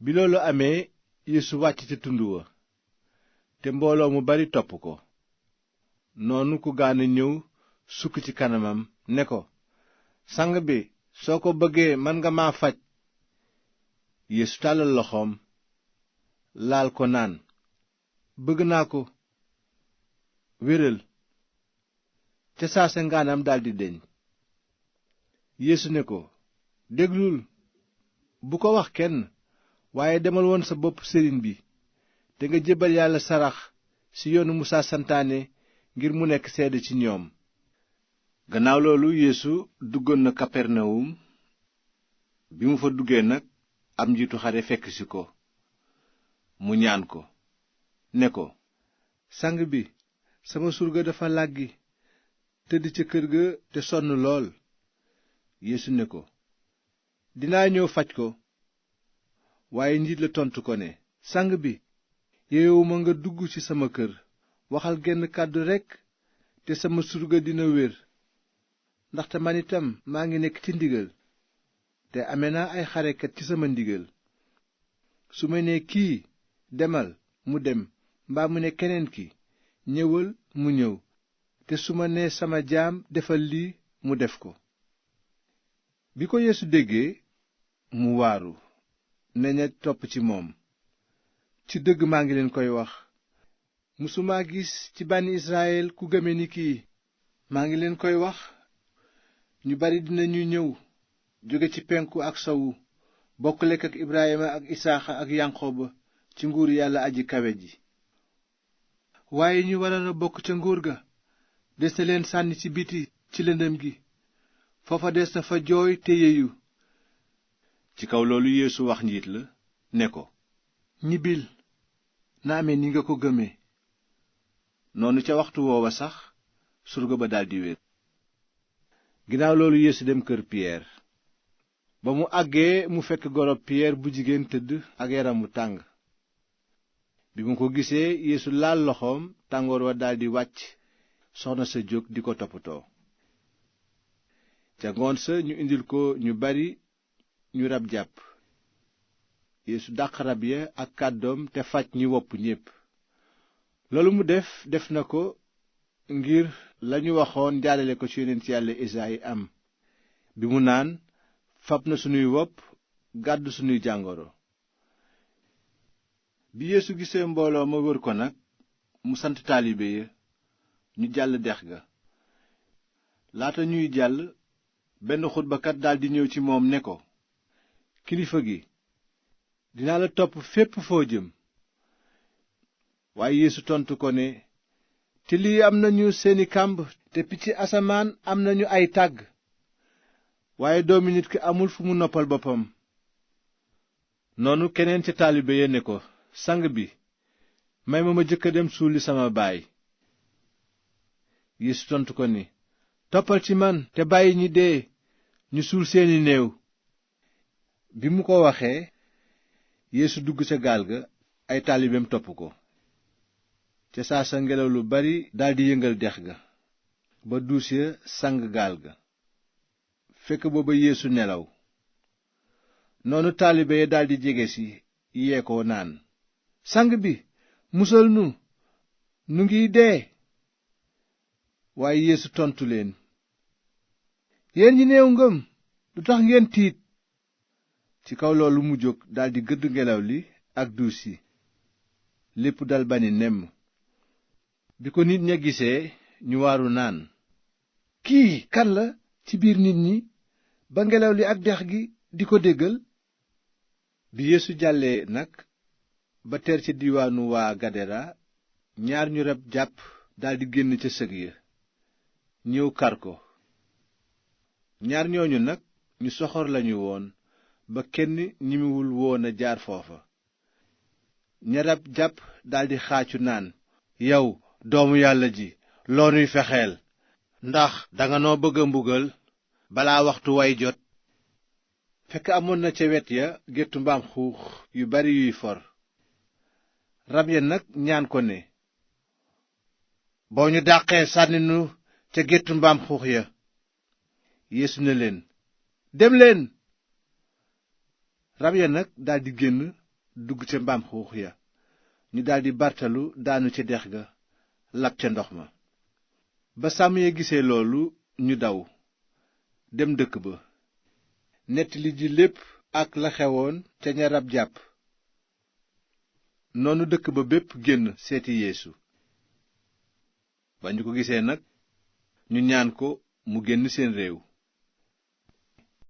bi loolu amee Yeesu wàcc ca tund wa te mbooloo mu bari topp ko. noonu ku gaana ñëw sukk ci kanamam ne ko, sang bi, soo ko bëggee mën nga maa faj. Yeesu tàllal loxoom laal ko naan, bëgg naa ko, wéral. ca saasa ngaanam daldi deñ. Yeesu ne ko, déglul, bu ko wax kenn, waaye demal won sa bopp sëriñ bi te nga jébbal Yàlla sarax ci yoonu Musaa santaane ngir mu nekk seede ci ñoom. gannaaw loolu Yeesu duggoon na Kapernawum. bi mu fa duggee nag am njiitu xare fekk si ko. mu ñaan ko ne ko, sang bi, sama surga dafa làggi tëdd ca kër ga te sonn lool. Yeesu ne ko, dinaa ñëw faj ko. waaye njiit la tontu ko ne, sang bi, yeyowuma nga dugg ci sama kër. waxal genn kàddu rekk te sama surga dina wér, ndaxte man itam maa ngi nekk ci ndigal te ame naa ay xarekat ci sama ndigal. su ma nee kii demal, mu dem, mbaa mu ne keneen ki ñëwal, mu ñëw, te su ma nee sama jaam defal lii, mu def ko. bi ko Yeesu déggee mu waaru ne ña topp ci moom, ci dëgg maa ngi leen koy wax, mësumaa gis ci bànni Israyil ku gëme ni kii. maa ngi leen koy wax, ñu bari dinañu ñëw jóge ci penku ak sowu, bokk lekk ak Ibrahima ak Isaaxa ak Yanqooba ci nguuru Yàlla aji kawe ji. waaye ñu waroon a bokk ca nguur ga des na leen sànni ci biti ci lëndëm gi, foofa des na fa jooy te yeeyu. ci kaw loolu Yeesu wax njiit la ne ko, ñibbil, na ame ni nga ko gëmee. noonu ca waxtu woowa sax surga ba daldi wér. ginnaaw loolu Yeesu dem kër Piyeer. ba mu àggee mu fekk gorob Piyeer bu jigéen tëdd ak yaram wu tàng. bi mu ko gisee Yeesu laal loxoom, tàngoor wa daldi wàcc, soxna sa jóg di ko toppatoo. ca ngoon sa ñu indil ko ñu bari ñu rab jàpp. Yeesu dàq rab ya ak kàddoom te faj ñi wopp ñépp. loolu mu def na ko ngir lañu waxoon jaarale ko ci yonent Yàlla Esayi am, bi mu naan, fab na sunuy wopp gàddu sunuy jàngoro. bi Yeesu gisee mbooloo ma wër ko nag, mu sant taalibe ya ñu jàll dex ga. laata ñuy jàll, benn xutbakat daldi ñëw ci moom ne ko, kilifa gi, dinaa la topp fépp foo jëm. waaye Yeesu tontu ko ne, till yi am nañu seeni kàmb te picc asamaan am nañu ay tàgg, waaye doomi nit ki amul fu mu noppal boppam. noonu keneen ca taalibe ya ne ko, sang bi, may ma jëkk a dem suuli sama baay. Yeesu tontu ko ni, toppal ci man te bàyyi ñi dee ñu suul seeni néew. bi mu ko waxee, Yeesu dugg ca gaal ga, ay taalibeem topp ko. ca saasa ngelaw lu bari daldi yëngal dex ga ba duus ya sang gaal ga, fekk booba Yeesu nelaw. noonu taalibe ya daldi jege si yee ko naan, sang bi, musal nu, nu ngiy dee. waaye Yeesu tontu leen, yéen ñi néew ngëm, lu tax ngeen tiit? ci kaw loolu mu jóg daldi gëdd ngelaw li ak duus yi, lépp dal bani nemm. bi ko nit ña gisee, ñu waaru naan, kii kan la ci biir nit ñi ba ngelaw li ak dex gi di ko déggal? bi Yeesu jàllee nag ba teer ca diiwaanu waa Gadara, ñaar ñu rab jàpp daldi génn ca sëg ya, ñëw kar ko. ñaar ñooñu nag ñu soxor lañu woon ba kenn ñimiwul woon a jaar foofa. ña rab jàpp daldi xaacu naan, yow doomu Yàlla ji, loo nuy fexeel? ndax danga noo bëgg a mbugal balaa waxtu way jot? fekk amoon na ca wet ya géttu mbaam xuux yu bari yuy for. rab ya nag ñaan ko ne, boo ñu dàqee sànni nu ca géttu mbaam xuux ya. Yeesu ne leen, dem leen. rab ya nag daldi génn dugg ca mbaam xuux ya ñu daldi bartalu daanu ca dex ga lab ca ndox ma. ba sàmm ya gisee loolu ñu daw dem dëkk ba nettali ji lépp ak la xewoon ca ña rab jàpp. noonu dëkk ba bépp génn seeti Yeesu. ba ñu ko gisee nag ñu ñaan ko mu génn seen réew.